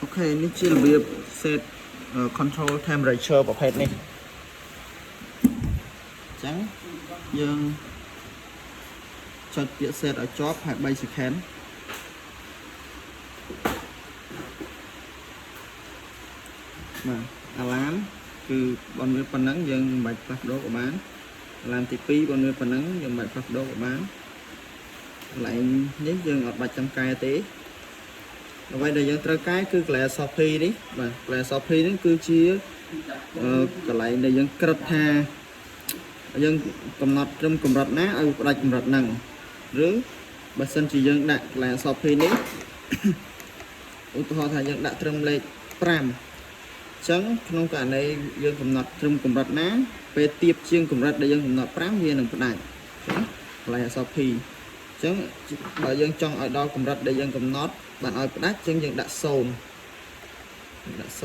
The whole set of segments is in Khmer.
OK នេះជារបៀប set control temperature ប្រភេទនេះអញ្ចឹងយើងចុចពាក្យ set ឲ្យជាប់ហើយ3 second បាទ alarm គឺបើវាប៉ុណ្ណឹងយើងមិនបាច់ផ្លាស់ប្ដូរក៏បាន alarm ទី2បើវាប៉ុណ្ណឹងយើងមិនបាច់ផ្លាស់ប្ដូរក៏បានកន្លែងនេះយើងអត់បាច់ចាំកែទេអ្វីដែលយើងត្រូវកែគឺកន្លែងអក្សរ P នេះបាទកន្លែងអក្សរ P នេះគឺជាអឺកន្លែងដែលយើងក្រឹតថាយើងកំណត់ត្រឹមកម្រិតណាឲ្យផ្ដាច់កម្រិតហ្នឹងឬបើសិនជាយើងដាក់កន្លែងអក្សរ P នេះ ឧទាហរណ៍ថាយើងដាក់ត្រឹមលេខ5អញ្ចឹងក្នុងករណីយើងកំណត់ត្រឹមកម្រិតណាពេលទៀបជាងកម្រិតដែលយើងកំណត់5វានឹងផ្ដាច់អញ្ចឹងកន្លែងអក្សរ P អញ្ចឹងបើយើងចង់ឲ្យដល់កម្រិតដែលយើងកំណត់បានឲ្យផ្ដាច់អញ្ចឹងយើងដាក់0ដាក់0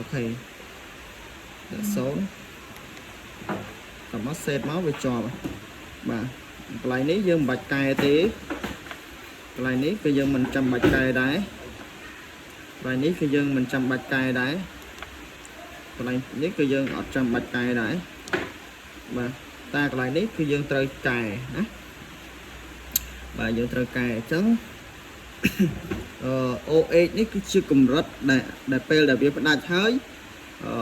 OK ដាក់0តមក set មកវាជាប់បាទកន្លែងនេះយើងមិនបាច់កែទេកន្លែងនេះគឺយើងមិនចាំបាច់កែដែរកន្លែងនេះគឺយើងមិនចាំបាច់កែដែរកន្លែងនេះគឺយើងអត់ចាំបាច់កែដែរបាទតែកន្លែងនេះគឺយើងត្រូវកែណាបាទយើងត្រូវកែអញ្ចឹង អឺ OH នេះគឺជាកម្រិតដែលដែលពេលដែលវាផ្ដាច់ហើយអឺ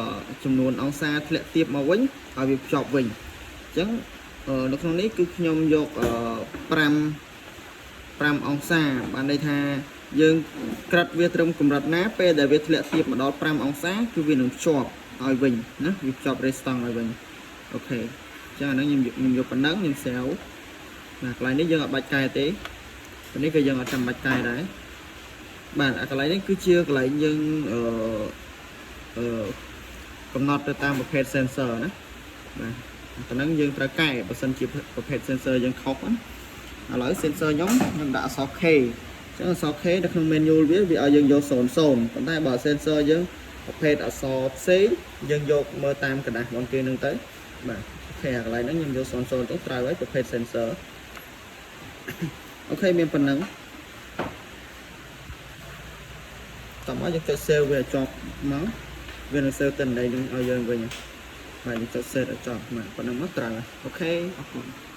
ចំនួនអង្សាធ្លាក់ទាបមកវិញឲ្យវាភ្ជាប់វិញអញ្ចឹងនៅក្នុងនេះគឺខ្ញុំយក5 5អង្សាបានន័យថាយើងក្រិតវាត្រឹមកម្រិតណាពេលដែលវាធ្លាក់ទាបមកដល់5អង្សាគឺវានឹងភ្ជាប់ឲ្យវិញណាវាភ្ជាប់ restart ឲ្យវិញ OK អញ្ចឹងអាហ្នឹងខ្ញុំខ្ញុំយកប៉ុណ្ណឹងខ្ញុំ save បាទកន្លែងនេះយើងអត់បាច់កែទេនេះក៏យើងអត់ចាំបាច់កែដែរបាទអាកន្លែងនេះគឺជាកន្លែងយើងអឺអឺកំណត់ទៅតាមប្រភេទ sensor ណាបាទអាហ្នឹងយើងត្រូវកែបើសិនជាប្រភេទ sensor យើងខុសណាឥឡូវ sensor ខ្ញុំខ្ញុំដាក់អក្សរ K អញ្ចឹងអក្សរ K នៅក្នុង manual វាវាឲ្យយើងយក00ប៉ុន្តែបើ sensor យើងប្រភេទអក្សរផ្សេងយើងយកមើលតាមក្រដាសរបស់គេនឹងទៅបាទ OK អាកន្លែងហ្នឹងខ្ញុំយក00ទៅត្រូវហើយប្រភេទ sensor OK មានប៉ុណ្ណឹងតោះមកយើងចុច save វាឲ្យជាប់មកវានឹង save ទិន្នន័យនឹងឲ្យយើងវិញបាទយើងចុច save ឲ្យជាប់មកប៉ុណ្ណឹងមកត្រូវហើយ OK អរគុណ។